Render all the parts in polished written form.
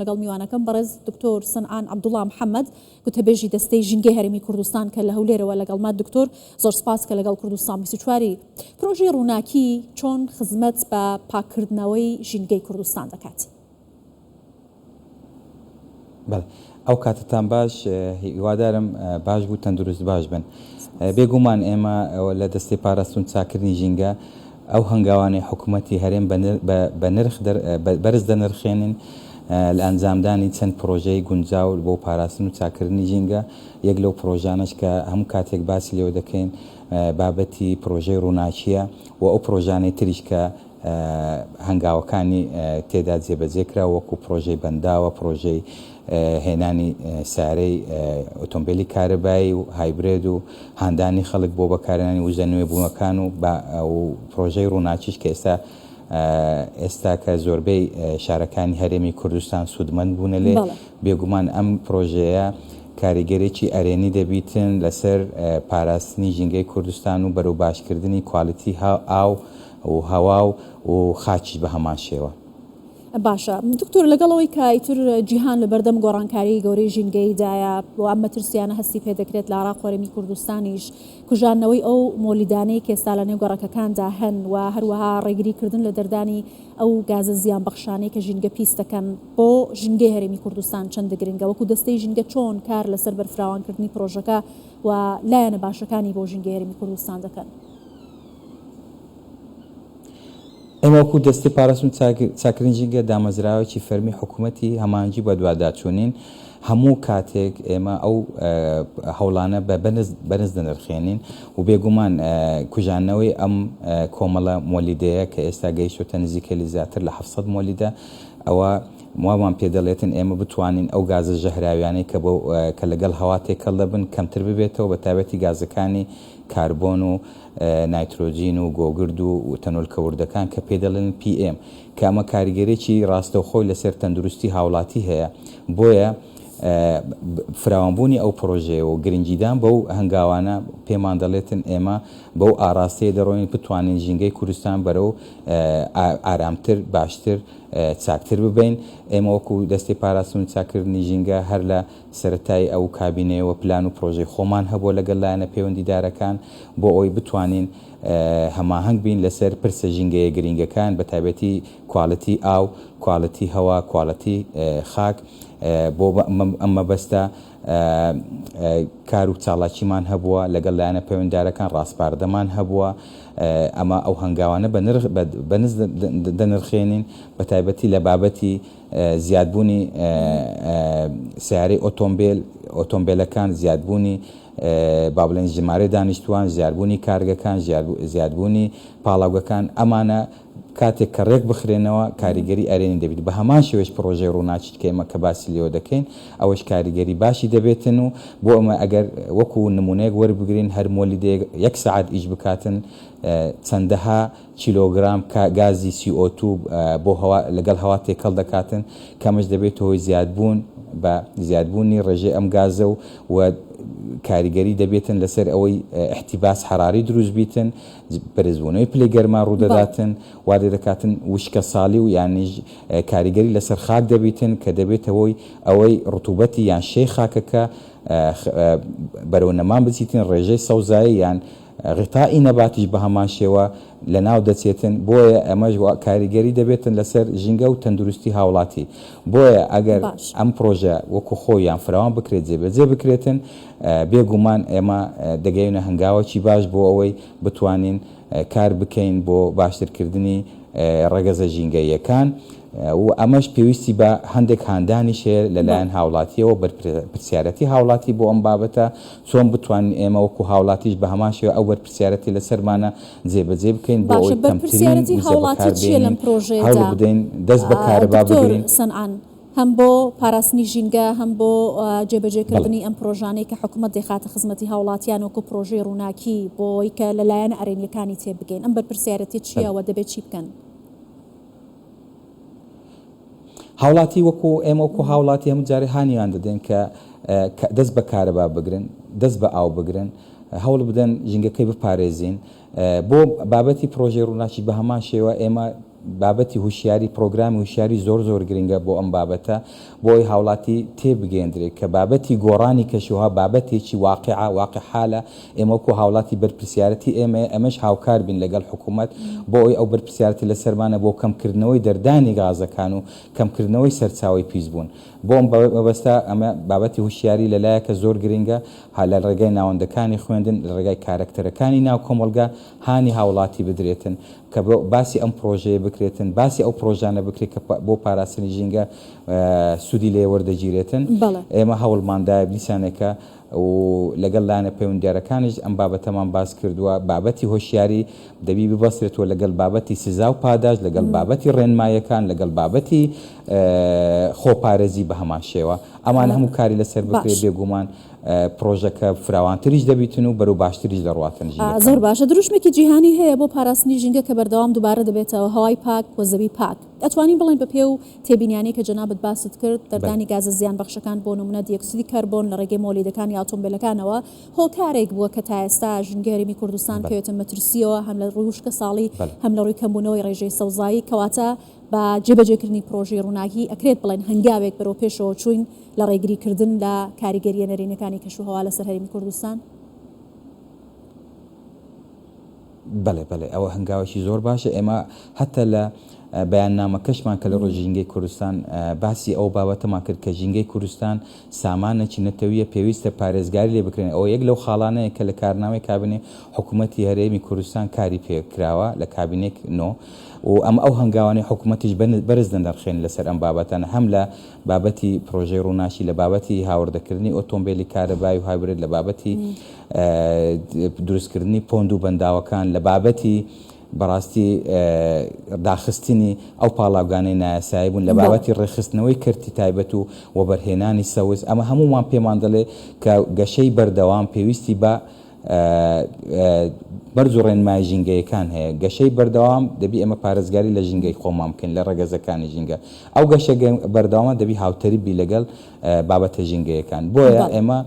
لەگەڵ میوانەکەم بەڕێز دکتۆر سنعان عەبدوڵا محەمەد گوتەبێژی دەستەی ژینگەی هەرێمی کوردستان کە لە هەولێرەوە لەگەڵمە. دکتۆر زۆر سپاس کە لەگەڵ کوردستان 24 ی. پرۆژەی ڕووناکی چۆن خزمەت بە پاککردنەوەی ژینگەی کوردستان دەکات؟ بەڵێ ئەو کاتەتان باش هیوادارم باش بوو تەندروست باش بن. بێگومان ئێمە لە دەستەی پاراستن و چاککردنی ژینگە ئەو هەنگاوانەی حکومەتی هەرێم بە نرخ بەرز دەنرخێنین لە ئەنجامدانی چەند پرۆژەی گونجاو بۆ پاراستن و چاککردنی ژینگە، یەک لەو پرۆژانەش کە هەموو کاتێک باسی لێوە دەکەین بابەتی پرۆژەی ڕووناکییە و ئەو پرۆژانەی تریش کە هەنگاوەکانی تێدا جێبەجێ کرا وەکو پرۆژەی بەنداوە، پرۆژەی هێنانی سەیارەی ئۆتۆمبێلی کارەبایی و هایبرێد و هاندانی خەڵک بۆ بەکارهێنانی وزە نوێبووەکان و پرۆژەی ڕووناکیش کە ئێستا ئێستا کە زۆربەی شارەکانی هەرێمی کوردستان سوودمەند بوونە لێ، بێگومان ئەم پرۆژەیە کاریگەرێکی ئەرێنی دەبیتن لەسەر پاراستنی ژینگەی کوردستان و بەرەو باشکردنی کوالیتی ئاو و هەوا و خاکیش بە هەمان شێوە. باشە دکتۆر لەگەڵ ئەوەی کە ئیتر جیهان لەبەردەم گۆڕانکاریی گەورەی ژینگەییدایە و ئەم مەترسییانە هەستی پێدەکرێت لە عێراق و هەرێمی کوردستانیش کوژاندنەوەی ئەو مۆلیدانەی کە ئێستا لەنێو گەڕەکەکاندا هەن و هەروەها ڕێگریکردن لە دەردانی ئەو گازە زیانبەخشانەی کە ژینگە پیس دەکەن بۆ ژینگەی هەرێمی کوردستان چەندە گرنگە وەکو دەستەی ژینگە چۆن کار لەسەر بەرفراوانکردنی پرۆژەکە و لایەنە باشەکانی بۆ ژینگەی هەرێمی کوردستان دەکەن؟ ئێمە وەکو دەستەی پاراستن و چاککردنی ژینگە دامەزراوەیەکی فەرمی حکومەتی هەماهەنگی بەدواداچوونین، هەموو کاتێک ئێمە ئەو هەوڵانە بە بەرز دەنرخێنین و بێگومان کوژاندنەوەی ئەم کۆمەڵە مۆلیدەیە کە ئێستا گەیشتۆتە نزیکەی زیاتر لە 700 مۆلیدە ئەوە وامان پێدەڵێتن ئێمە بتوانین ئەو گازە ژەهراویانەی کە کە لەگەڵ هەوا تێکەڵ دەبن کەمتر ببێتەوە بە تایبەتی گازەکانی کاربۆن و نایترۆجین و گۆگرد و تەنۆلکە وردەکان کە پێی دەڵێن PM کە ئەمە کاریگەریی ڕاستەوخۆی لەسەر تەندروستی هاوڵاتی هەیە بۆیە فراوانبوونی ئەو پڕۆژەیە و گرنگیدان بەو هەنگاوانە پێمان دەڵێتن ئێمە بەو ئاڕاستەیە دەڕۆین بتوانین ژینگەی کوردستان بەرەو ئارامتر باشتر چاکتر ببەین ئێمە وەکو دەستەی پاراستن و چاککردنی ژینگە هەر لە سەرەتای ئەو کابینەیەوە پلان و پرۆژەی خۆمان هەبووە لەگەڵ لایەنە پەیوەندیدارەکان بۆ ئەوەی بتوانین هەماهەنگ بین لەسەر پرسە ژینگەیە گرینگەکان بەتایبەتی کوالیتی ئاو، کوالیتی هەوا، کوالیتی خاک بۆ ئەم مەبەستە کار و چاڵاکیمان هەبووە لەگەڵ لایەنە پەیوەندیدارەکان ڕاسپاردەمان هەبووە ئەمە ئەو هەنگاوانە بە نرخ بەنز دەنرخێنین بەتایبەتی لە بابەتی زیادبوونی سەیارەی ئۆتۆمبێل، ئۆتۆمبێلەکان، زیادبوونی با بڵێین ژمارەی دانیشتووان، زیادبوونی کارگەکان، زیادبوونی پاڵاوگەکان، ئەمانە کاتێک کە ڕێک بخرێنەوە کاریگەری ئەرێنی دەبیت، بە هەمان شێوەیش پڕۆژەی ڕووناکی کە ئێمە کە باسی لێوە دەکەین ئەوەش کاریگەری باشی دەبێتن و بۆ ئەمە ئەگەر وەکو نموونەیەک وەربگرین هەر مۆلیدەیەک یەک سەعات ئیش بکاتن چەندەها کیلۆگرام گازی CO2 بۆ هەوا لەگەڵ هەوا تێکەڵ دەکاتن کە ئەمەش دەبێتە هۆی زیادبوون بە زیادبوونی ڕێژەی ئەم گازە و و کاریگەری دەبێتن لەسەر ئەوەی احتباس حراری دروست بیتن بەرزبوونەوەی پلەی گەرما ڕوودەداتن وا لێدەکاتن وشکەساڵی و یانیش کاریگەری لەسەر خاک دەبیتن کە دەبێتە هۆی ئەوەی ڕتوبەتی یان شێی خاکەکە بەرەو نەمان بچیتن ڕێژەی سەوزایی یان غیتائی نەباتیش بەهەمان شێوە لەناو دەچێتن، بۆیە ئەمەش کاریگەری دەبێتن لەسەر ژینگە و تەندروستی هاوڵاتی، بۆیە ئەگەر ئەم پڕۆژە وەکو خۆی یان فراوان بکرێت جێبەجێ بکرێتن بێ گومان ئێمە دەگەینە هەنگاوەکی باش بۆ ئەوەی بتوانین کار بکەین بۆ باشترکردنی ڕەگەزە ژینگەییەکان و ئەمەش پێویستی بە هەندێک هاندانیش هەیە لەلایەن هاوڵاتییەوە، بەرپرسیارەتی هاوڵاتی بۆ ئەم بابەتە، چۆن بتوانین ئێمە وەکو هاوڵاتیش بە هەمان شێوە ئەو بەرپرسیارەتی لەسەرمانە جێبەجێ بکەین بۆ باشە ئەوەی کەمترین بەرپرسیارەتی وزە هاوڵاتی چییە لەم بەکاربێنین، هەوڵ پرۆژەیەدا بدەین دەست بە کارەبا دکتۆر بگرین. سەنعان؟ هەم بۆ پاراستنی ژینگە، هەم بۆ بەڵێ. جێبەجێکردنی ئەم پرۆژانەی کە حکومەت دەیخاتە خزمەتی هاوڵاتیان وەکو پرۆژەی ڕووناکی بۆ ئەوەی کە لە لایەنە ئەرێنییەکانی تێبگەین ئەم بەرپرسیارەتیە چییە بەڵێ. و دەبێت چی بکەن؟ هاوڵاتی وەکو ئێمە وەکو هاوڵاتی هەموو جارێ هانیان دەدەین کە دەست بە کارەبا بگرن، دەست بە ئاو بگرن، هەوڵ بدەن ژینگەکەی بپارێزین. بۆ بابەتی پرۆژەی ڕووناکی بە هەمان شێوە ئێمە بابەتی هوشیاری پرۆگرامی هوشیاری زۆر زۆر گرنگە بۆ ئەم بابەتە بۆ ئەوەی هاوڵاتی تێبگەیەندرێت کە بابەتی گۆڕانی کەشوهەوا بابەتێکی واقیعە، واقع حالە، ئێمە وەکو هاوڵاتی بەرپرسیارەتی ئێمەیە ئێمەش هاوکار بین لەگەڵ حکومەت بۆ ئەوەی ئەو بەرپرسیارەتی لەسەرمانە بۆ کەمکردنەوەی دەردانی غازەکان و کەمکردنەوەی سەرچاوەی پیسبوون. بۆ ئەم مەبەستە ئەمە بابەتی هوشیاری لەلایەکە زۆر گرنگە لە ڕێگای ناوەندەکانی خوێندن، لە ڕێگای کارەکتەرەکانی ناو کۆمەڵگا هانی هاوڵاتی بدرێتن کە باسی ئەم پڕۆژەیە بکرێتن، باسی ئەو پڕۆژانە بکرێت کە بۆ پاراستنی ژینگە سوودی لێ وەردەگیرێتن. ئێمە هەوڵماندایە دیسانێکە و لەگەڵ لایەنە پەیوەندیدارەکانیش ئەم بابەتەمان باس کردووە، بابەتی هۆشیاری دەبی ببەسترێتەوە لەگەڵ بابەتی سزا و پاداشت، لەگەڵ بابەتی ڕێنماییەکان، لەگەڵ بابەتی خۆپارێزی بە هەمان شێوە. ئەمانە هەموو کاری لەسەر بکرێت بێگومان پڕۆژەکە فراوانتریش دەبیتن و بەرەو باشتریش دەڕواتن ژینگەکان. زۆر باشە دروشمێکی جیهانی هەیە بۆ پاراستنی ژینگە کە بەردەوام دووبارە دەبێتەوە، هەوای پاک و زەوی پاک. ئەتوانین بڵێین بە پێ و تێبینیانەی کە جەنابت باست کرد، دەردانی گازە زیانبەخشەکان بۆ نمونە دیۆکسیدی کەربۆن لە ڕێگەی مۆلیدەکان یا ئۆتۆمبێلەکانەوە هۆکارێک بووە کە تا ئێستا ژینگەی هەرێمی کوردستان بکەوێتە مەترسییەوە هەم لە ڕووی وشکەساڵی هەم لە ڕووی کەمبوونەوەی ڕێژەی سەوزایی، کەواتە بە جێبەجێکردنی پڕۆژەی ڕووناکی ئەکرێت بڵێن هەنگاوێک بەرەو پێشەوە چووین لە ڕێگریکردن لە کاریگەرییە نەرێنیەکانی کەشوهەوا لەسەر هەرێمی کوردستان؟ بەڵێ بەڵێ ئەوە هەنگاوێکی زۆر باشە ئێمە هەتا لە بەیاننامەکەشمان کە لە ڕۆژی ژینگەی کوردستان باسی ئەو بابەتەمان کرد کە ژینگەی کوردستان سامانێکی نەتەویە پێویستە پارێزگاری لێ بکرێن ئەوە یەک لەو خاڵانەیە کە لە کارنامەی کابینەی حکوومەتی هەرێمی کوردستان کاری پێ کراوە لە کابینێک نۆ و ئەم ئەو هەنگاوانەی حکوومەتیش بەرز دەنرخێن لەسەر ئەم بابەتانە هەم لە بابەتی پرۆژەی ڕووناکی لە بابەتی هاوردەکردنی ئۆتۆمبێلی کارەبای و هایبرد لە بابەتی دروستکردنی پۆند و بەنداوەکان، لە بابەتی بەڕاستی داخستنی ئەو پاڵاوگانەی نایاسایی بوون، لە بابەتی ڕێکخستنەوەی کەرتی تایبەت و وەبەرهێنانی سەوز، ئەمە هەموومان پێمان دەڵێ کە گەشەی بەردەوام پێویستی بە مەرج و ڕێنمایی ژینگەیەکان هەیە. گەشەی بەردەوام دەبی ئێمە پارێزگاری لە ژینگەی خۆمان بکەین، لە ڕەگەزەکانی ژینگە. ئەو گەشە بەردەوامە دەبی هاوتەریب بی لەگەڵ بابەتە ژینگەیەکان. بۆیە ئێمە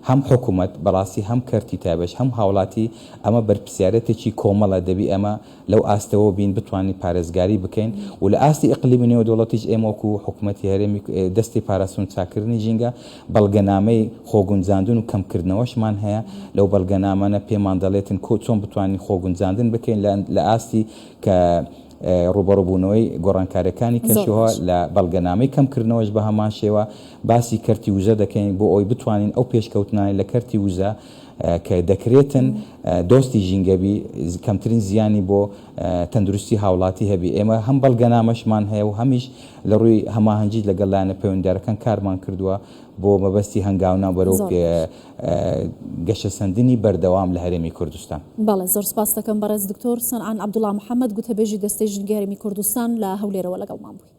هەم حکومەت، بەڕاستی هەم کەرتی تایبەت هەم هاوڵاتی ئەمە بەرپرسیارێتێکی کۆمەڵە دەبی ئێمە لەو ئاستەوە بین بتوانین پارێزگاری بکەین و لە ئاستی ئیقلیمی نێودەوڵەتیش ئێمە وەکو حکومەتی هەرێمی دەستەی پاراستن و چاککردنی ژینگە بەڵگەنامەی خۆگونجاندن و کەمکردنەوەشمان هەیە لەو بەڵگەنامانە پێمان دەڵێتن کۆ چۆن بتوانین خۆگونجاندن بکەین لە ئاستی کە ڕووبەڕووبوونەوەی گۆڕانکارییەکانی کەشوهەوا، لە بەڵگەنامەی کەمکردنەوەش بە هەمان شێوە باسی کەرتی وزە دەکەین بۆ ئەوەی بتوانین ئەو پێشکەوتنانەی لە کەرتی وزە کە دەکرێتن دۆستی ژینگە بی، کەمترین زیانی بۆ تەندروستی هاوڵاتی هەبی. ئێمە هەم بەڵگەنامەشمان هەیە و هەمیش لە ڕووی هەماهەنگی لەگەڵ لایەنە پەیوەندیدارەکان کارمان کردووە بۆ مەبەستی هەنگاونان بەرەو گەشەسەندنی بەردەوام لە هەرێمی کوردستان. بەڵێ زۆر سپاست دەکەم بەڕێز دکتۆر سەنعان عەبدوڵا محەمەد گوتەبێژی دەستەی ژینگەی هەرێمی کوردستان لە هەولێرەوە لەگەڵمان بووی.